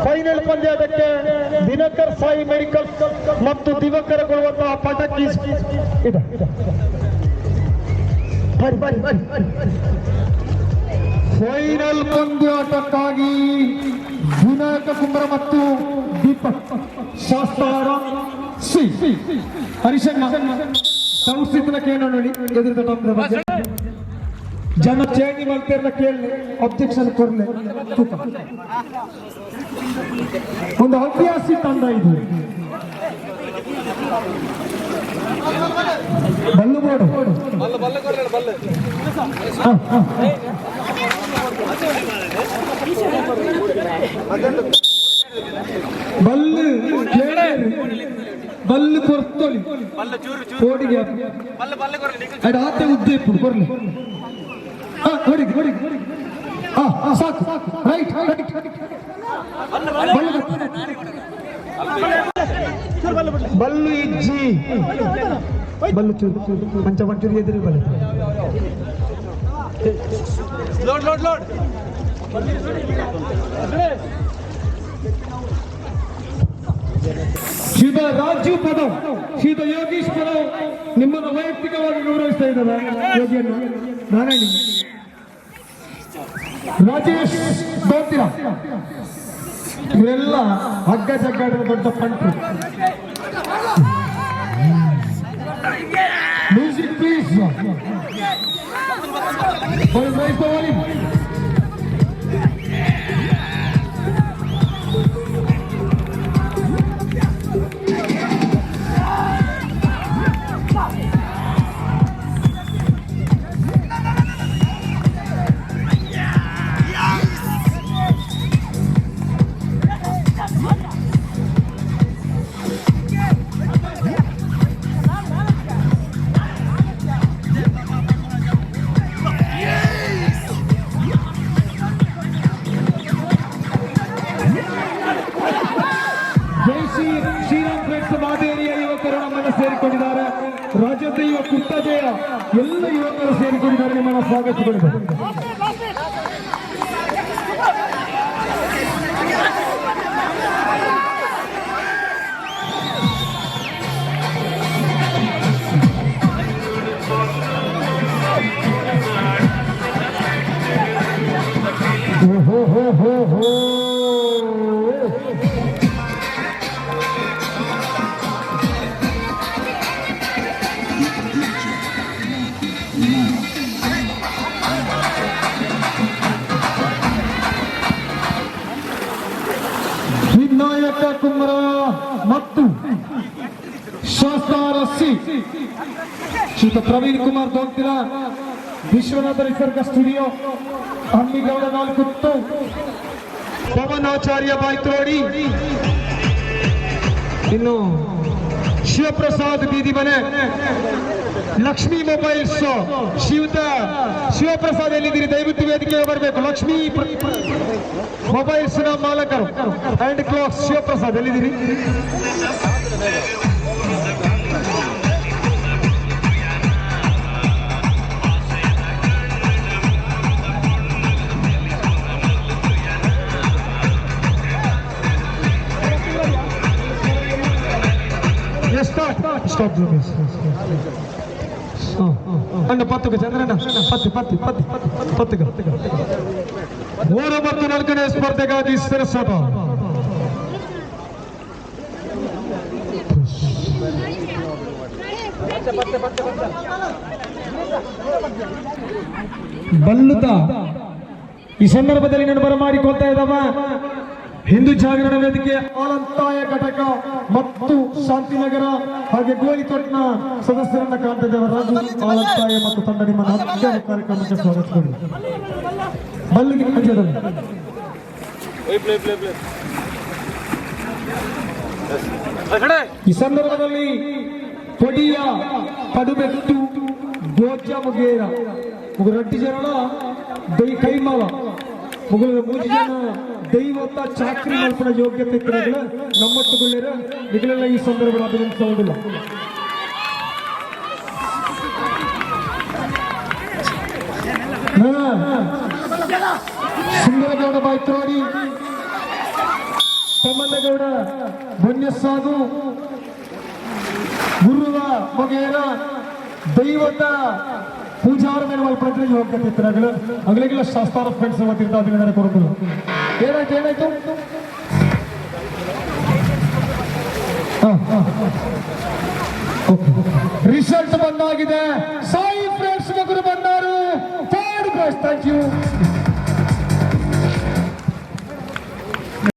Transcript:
Final ಪಂದ್ಯಾಟಕ್ಕೆ Dinakar Sai medical ಮತ್ತು ದಿವಕರ ಕೊಡುವಂತಹ ಪಟಕಿ ಇದೆ. ಬರಿ, ಬರಿ, ಬರಿ, ಬರಿ. ಫೈನಲ್ ಪಂದ್ಯಾಟಕ್ಕಾಗಿ ವಿನಾಯಕ ಕುಂಬರ ಮತ್ತು ದೀಪಕ್ ಶಾಸ್ತಾರ ಸಿ ಹರಿಶಣ್ಣ ಸಂಸ್ಥಿತನ ಕೇಳೋಣ. ಎದುರಿದ ಟೀಮ್ನ ಬಗ್ಗೆ ಜನ ಚೇಂಜ್ ಮಾಡ್ತಿರ್ನ ಕೇಳಿ ಅಬ್ಜೆಕ್ಷನ್ ಕೊರ್ಲೆ. ತೂಕ ಒಂದು ಹವ್ಯಾಸಿ ತಂಡ ಇದು. ಬಲ್ಲು ಬೋಡು. ಹ, ಹ. ಬಲ್ಲು ಕೇಳಿ, ಬಲ್ಲು ಕೊರ್ತೊಲಿ ಕೋಡಿಗೆ ಅಡ ಆತೆ ಉದ್ದ ಇಪ್ಪು ಕೊರ್ಲಿ. ಹಾ, ಕೊಡಿ ಕೊಡಿ. ಹಾ, ಸಾಕು. Right right. ಬಲ್ಲು ಬಲ್ಲು ಇಜ್ಜಿ, ಬಲ್ಲು ಚೂರು ಮಂಚ ಮಂಚೂರು ಎದುರು Ballu. Load load load. ಶ್ರೀದ Raju Padav, ಶ್ರೀದ Yogish Padav, ನಿಮ್ಮನ್ನು ವೈಯಕ್ತಿಕವಾಗಿ ಗೌರವಿಸ್ತಾ ಇದ್ದಾರೆ. ಯೋಗಿಯನ್ನು ನಾರಾಯಣಿ, ರಾಜೇಶ್ ದೋತಿರ, ಇವರೆಲ್ಲ ಹಗ್ಗ ಜಗ್ಗಾಟದ ದೊಡ್ಡ ಪಂಟ್ರು. Music please. Raise the volume. Jai Shri Shriram friends ಮಾದೇರಿಯ ಯುವಕರು ನಮ್ಮನ್ನು ಸೇರಿಕೊಂಡಿದ್ದಾರೆ. ರಾಜ್ಯದ ಯುವ ಕುರ್ತಜೆಯ ಎಲ್ಲ ಯುವಕರು ಸೇರಿಕೊಂಡಿದ್ದಾರೆ. ನಿಮ್ಮನ್ನು ಸ್ವಾಗತಿಸಿಕೊಂಡಿದ್ದಾರೆ. ಓಹೋ ಹೋ ಹೋ ಹೋ. ವಿನಾಯಕ ಕುಮಾರ ಮತ್ತು ಶಾಸ್ತಾರ ಸಿ, ಶ್ರೀಯುತ ಪ್ರವೀಣ್ ಕುಮಾರ್ ದೋಂತಿಲ, ವಿಶ್ವನಾಥ ನಿಸರ್ಗ ಸ್ಟುಡಿಯೋ, ಹಮ್ಮಿಗೌಡ ನಾಲ್ಕುತ್ತು, ಪವನಾಚಾರ್ಯ ಬಾಯ್ತ್ರೋಡಿ, ಇನ್ನು ಶಿವಪ್ರಸಾದ್ ಬೀದಿ ಮನೆ, ಲಕ್ಷ್ಮೀ ಮೊಬೈಲ್ಸ್ ಶ್ರೀಯುತ ಶಿವಪ್ರಸಾದ್ ಎಲ್ಲಿದ್ದೀರಿ? ದಯವಿಟ್ಟು ವೇದಿಕೆಗೆ ಬರಬೇಕು. ಲಕ್ಷ್ಮೀ ಮೊಬೈಲ್ಸ್ ನ ಮಾಲಕರು ಅಂಡ್ ಕ್ಲಾಕ್ಸ್ ಶಿವಪ್ರಸಾದ್ ಎಲ್ಲಿದ್ದೀರಿ? Start stop. ಅಣ್ಣ, ಪತ್ತುಗ. ಚಂದ್ರಣ್ಣ, ಪತ್ತು ಪತ್ತು ಪತ್ತು ಪತ್ತುಗ. ಮೂರು ಮತ್ತು ನಾಲ್ಕನೇ ಸ್ಪರ್ಧೆಗಾಗಿ ಸರಸೋಟ. ಬಲ್ಲುತ ಈ ಸಂದರ್ಭದಲ್ಲಿ ನಾನು ಬರಮಾಡಿಕೊಳ್ತಾ ಇದ್ದವ ಹಿಂದೂ ಜಾಗರಣ ವೇದಿಕೆ ಆಲಂತಾಯ ಘಟಕ ಮತ್ತು ಶಾಂತಿನಗರ ಹಾಗೆ ಗೋಲಿತೊಟ್ಟಿನ ಸದಸ್ಯರನ್ನ ಕಾಣ್ತಾ ಇದ್ದೇವೆ. ರಾಜು ಆಲಂತಾಯ ಮತ್ತು ತಂಡ, ನಿಮ್ಮನ್ನು ಅತ್ಯಂತ ಕಾರ್ಯಕ್ರಮಕ್ಕೆ ಸ್ವಾಗತಿಸಿಕೊಳ್ಳಿ. ಬಲ್ಲಿಗೆ ಪಂದ್ಯದಲ್ಲಿ ಪ್ಲೇ ಪ್ಲೇ ಪ್ಲೇ. ಈ ಸಂದರ್ಭದಲ್ಲಿ ಕೊಡಿಯ ಪಡುಬೆಟ್ಟು ಗೋಜ ಮುಗೇರ ಮುಗು ರಡ್ಡಿ ಜನಲ ದೈ ಕೈಮಲ ಮುಗುಲ ಮೂಜಿ ಜನ ದೈವತ್ತ ಚಾಕ್ರಿ ಮಲ್ಪನ ಯೋಗ್ಯತೆ ಇತ್ತಿನಗಳು ನಮ್ಮೊಟ್ಟುಗುಳ್ಳೇರು. ನಿಗಲೆಲ್ಲ ಈ ಸಂದರ್ಭದಲ್ಲಿ ಅಭಿನಂದಿಸುವುದಿಲ್ಲ. ಸುಂದರಗೌಡ ಬಾಯ್ತ್ರೋಡಿ. ಗೌಡ ಬೊನ್ಯಸಾಧು ಗುರುವ ಮೊಗೇರ ದೈವದ ಪೂಜಾರ ಮೇಲೆ ಮಲ್ಪಂದ್ರೆ ಯೋಗ್ಯತೆ ಇತ್ತಿನಗಳು ಅಗಲಿಗೆಲ್ಲ ಶಾಸ್ತಾರ ಫ್ರೆಂಡ್ಸ್ ವತಿಯಿಂದ ಅಭಿನಂದನೆ ಕೊಡುವುದು. ಏನಾಯ್ತು, ಏನಾಯ್ತು? ರಿಸಲ್ಟ್ ಬಂದಾಗಿದೆ. ಸಾಯಿ ಫ್ರೆಂಡ್ಸ್ ಮಗರು ಬಂದರು, ಥರ್ಡ್ ಪ್ರೈಸ್. Thank you.